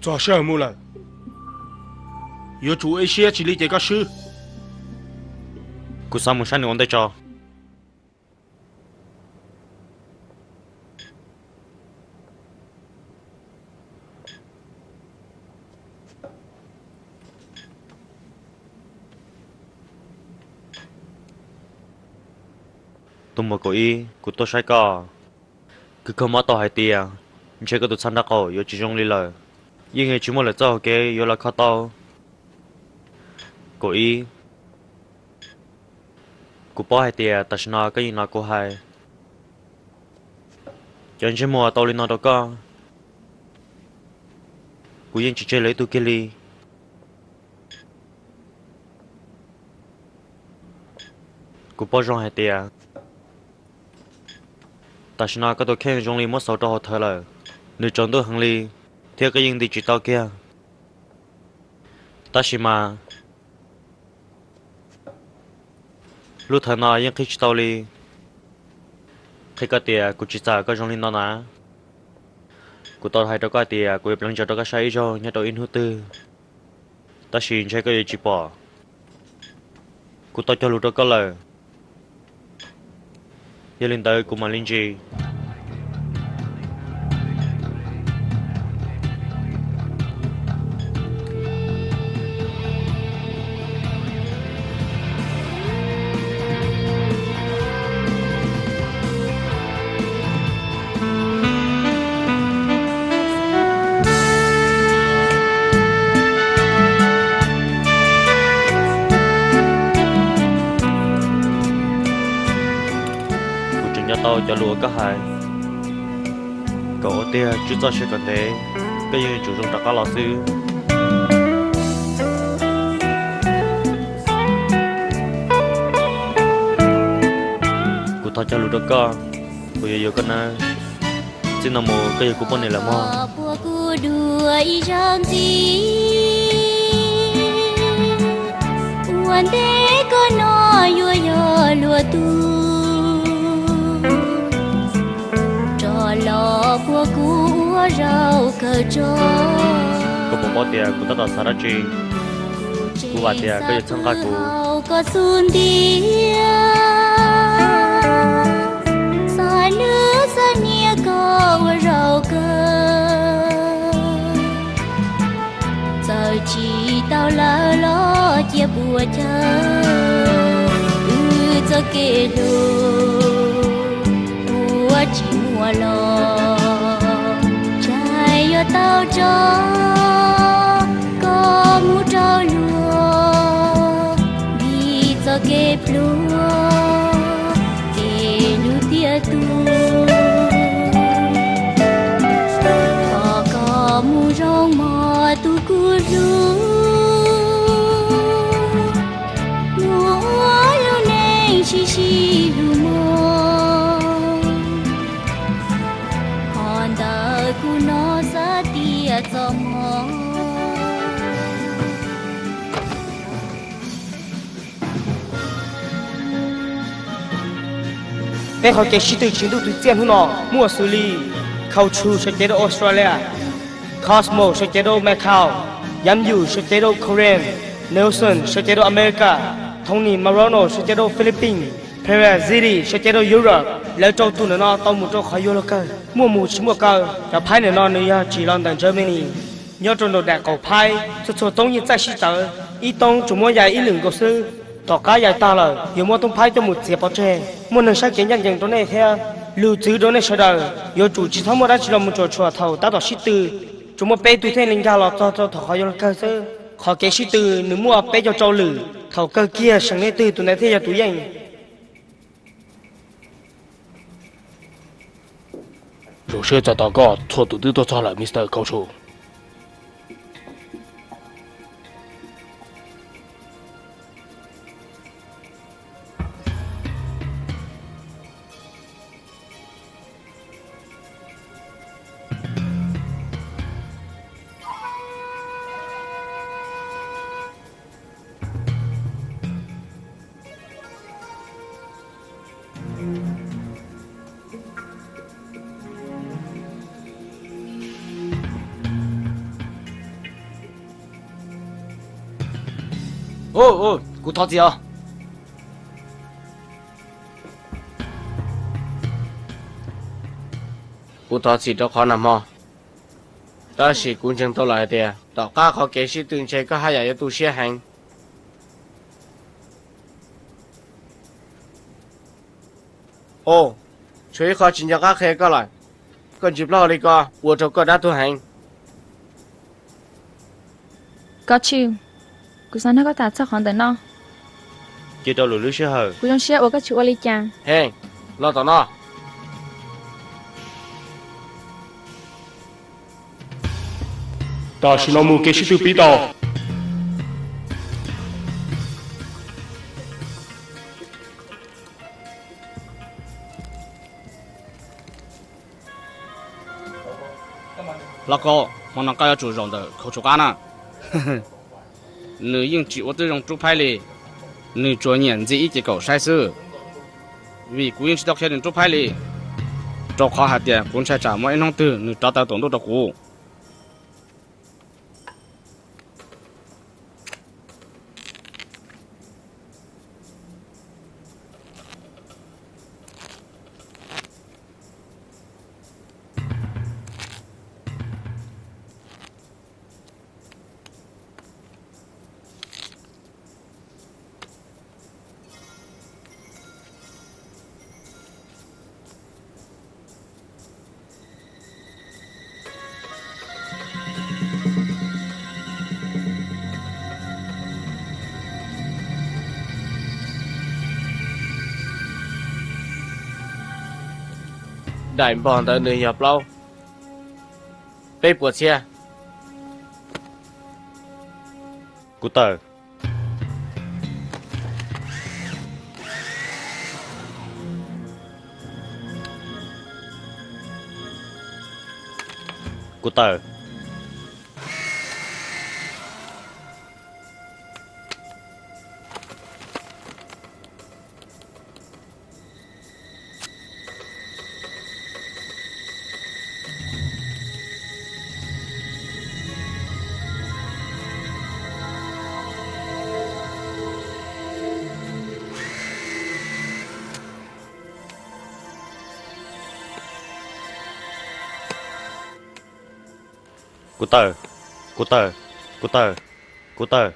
Koj sij hawm mus lawm, yuav tsum ua ib siab tsis li ces koj swb. Kuv xav mus saib nws ua ntej tso. Tus muam kaum ib, kuv tuaj saib koj. Kuv kho mob tau hais tias ntshe koj tus txhab nraub qaum yuav tsis zoo li lawm, yeej tsis muaj lwm txoj hau kev yuav los kho tau. Kaum ib, kuv paub hais tias tam sim no koj yeej hnov kuv hais. Cov ntsej muag tau li no rau koj, kuv yeej tsis tseg lawv ib tug kiag li. Kuv paub zoo hais tias tam sim no koj tus kheej zoo li muab xauv rau hauv thawv lawm, nws tsaus ntuj heev li, thiab koj yeej nti tsis tau kiag. Tab sis mas lub thawv no yeej qhib tsis tau li. Qhia koj tias kuv tsis txawj koj zoo li no na. Kuv tau hais rau koj tias kuv yuav pleev ntsis rau koj saib ib zaug nyob rau ib hnub twg, tab sis ntshe koj yuav tsis pom. Kuv tau cog lus rau koj lawm, yog li ntawd kuv mam li ntsis. Kuv tseem nco tau cov lus uas koj hais, kom ua tiag tswj txoj sia kom ntev, koj yeej yuav tsum zoo rov qab los xwb. Kuv thov cog lus rau koj, kuv yuav yuav koj nawb. Txij no mus koj yog kuv poj niam lawm mog. Puas kuv dua ib zaug ntxiv, ua ntej koj no yuav yog luag tug, rov los puas kuv ua zaum kawg tso. Koj puas paub tias kuv tab tom xav dab tsi? Kuv vam tias koj yuav txhawb nqa kuv. Koj xub ntiag, xav hlub xav hnia koj ua zaum kawg. Txawm tsis tau lawv los cia puas caw, wb txoj kev hlub puas tsis muaj los, ntshai yuav tau tso koj mus rau luag, vim txoj kev pluag kev hlub tiaj tus. Thov koj mus zoo mog tus kuv hlub, mus ua lub neej sib sib hlub mog. Qhov ntawd kuv hnov xav tias txoj hmoov. Peb qhov kev sib tw tshiab ntuj twg txiaj hnub no muaj xws li: Culture sawv cev rau Australia, Cosmo sawv cev rau Macau, Yam Yu sawv cev rau Korea, Nelson sawv cev rau America, Tony Marrone sawv cev rau Philippines, Perez Ziri sawv cev rau Europe. Lawv rau tus ntawm no tau mus rau qhov yuav luag kawg, muaj mus tsis muaj kaw. Cov phaib ntawm no nws yog tsim los ntawm Germany. Nyob rau nraum daim qaum phaib, txhua txhua toob yeej txaij sib tawv, ib toob tsuas muab yais ib lwm nkaus xwb. Tom qab yais tag lawm yuav muab toob phaib coj mus txiav pov tseg. Muaj neeg saib kev ncaj ncees rau nej thiab. Lus txwv rau nej sawv daws, yuav tsum tsis txhob muaj dab tsi los mus tsuam tshuam thaum tab tom sib tw. Tsuas muaj peb tug thiaj li nkag los txog rau thaum qhov yuav luag kawg xwb. Qhov kev sib tw nws muaj peb caug rau lwm, thaum kawg kiag seem nej twg tus ntawd thiaj yog tus yeej. Zoo siab txais tos koj, txhua tus twb tuaj txog lawm, Mister Culture. Kuv thov txim os. Kuv thov txim rau qhov nag hmo, tab sis kuv ntseeg tau lawm hais tias tom qab qhov kev sib tw ntshe koj haj yam yuav tu siab heev. Os, tshuav ib qho tsis nco qab qhia koj lawm. Koj ntsis plaub hau li ko ua rau koj dab tuag heev. Koj tsis, kuv xav nrog koj tham txog qhov ntawm no. Cia rau lwm lub sij hawm. Kuv zoo siab uas koj tsis ua li cas. Heej, los tom no. Tam sim no mus kev sib tw pib tau. Hlob Kaub, hmo no koj yuav tsum zaum ntawm Khaub Tsum Qab na. Nws yeej tsis ua tib zoo rub phaib li, nws tsuas nyiam ntxi ib ce kaum saib xwb. Vim kuv yeej tsis tau qhia nws rub phaib li, rau qhov hais tias kuv ntshai tsam muaj ib hnub twg nws rov taw tuam ntuj rau kuv. Daim npog ntawd nws yog plaub, peb puas txhiab? Kuv tawm. Kuv tawm. Kuv tawm, kuv tawm, kuv tawm, kuv tawm.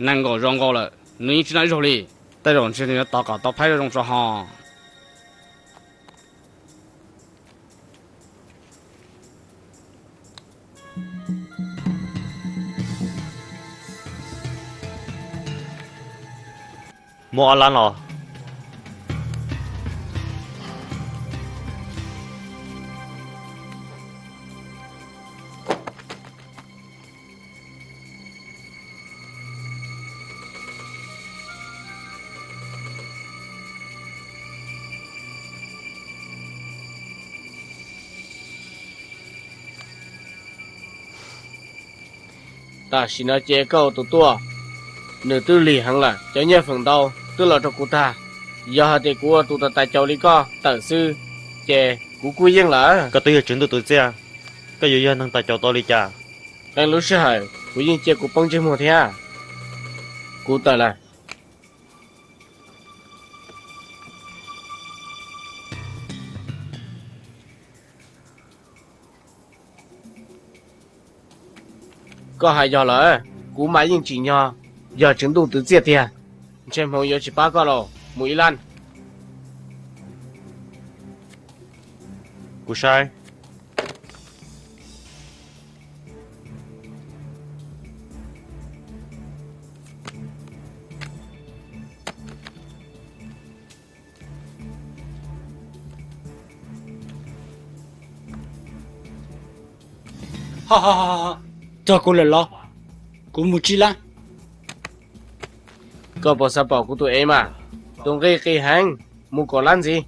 Neeg nkaum zoo nkaus lawm, nws yeej tsis noj ib zaug li. Tej zaum ntshe nws yuav tos kom tau phaib zoo tso ho. Muaj ob lab los. Tam sim no ces koj ua tus tuaj, nws twb lig heev lawm, cov nyiaj feem ntau twb los rau kuv tag. Yog hais tias kuv ua tus tais caus li koj tawm xwb, ces kuv kuj yeej lawm. Koj twb yog tswv ntuj tus txiaj, koj yuav yog neeg tais caus tau li cas? Qee lub sij hawm kuv yeej cia kuv poob ntsej muag thiab. Kuv tawm lawm. Koj hais yog lawm, kuv mas yeej tsim nyog yog tswv ntuj tus txiaj tiag. Ntshe hmoov yuav tsis pab koj los mus ib lab. Kuv saib. Txog kuv lawm los? Kuv mus tsib lab. Koj puas xav pom kuv tus ev mas? Tus nqi qis heev, mus kaum lab ntxiv.